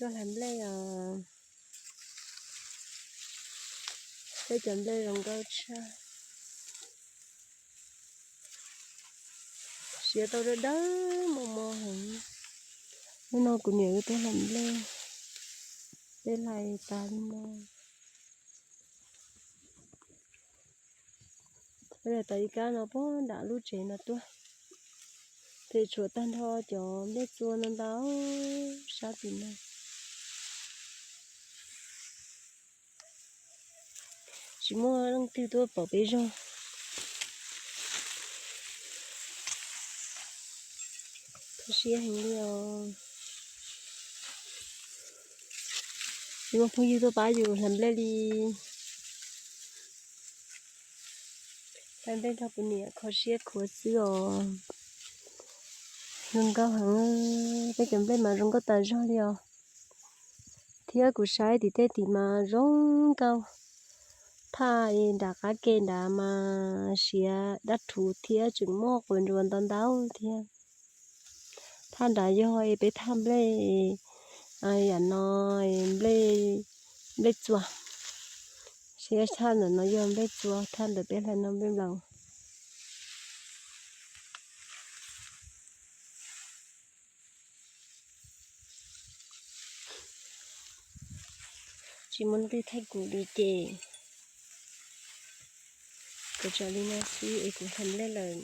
Tuaj hlais nplej os. Peb cov nplej zoo nkauj tshaj. Siav tau dawb dawb mos mos heev. Hnub no kuv niam wb tuaj hlais nplej, peb hlais tas li no. Peb hlais tas ib kab no puag nram lub tsev no tuaj, ces tshuav tag nrho cov nplej txua no ntau sab tim no. Tsis muaj leej twg tuaj pom peb zog. Kho siab heev li os. Tsis muaj phooj ywg tuaj pab yus hlais nplej li. Hlais nplej nrog kuv niam kho siab khuav xwb os. Zoo nkauj heev, peb cov nplej mas zoo nkauj tas zog li os. Thiab kuv saib tim tej tim mas zoo nkauj. Thaj nram qab ke nrad mas siav dab rhuv thiab tseem muaj quav ntsuas ntau ntau thiab. Thaj nrad yog peb thaj nplej, yam no nplej, nplej txua. Siav thaj ntawm no yog nplej txua, thaj ntawm peb hlais no nplej nplaum. Tsis muaj leej twg thaij kuv li ces kuv tso li no xwb es kuv hlais nplej lawm.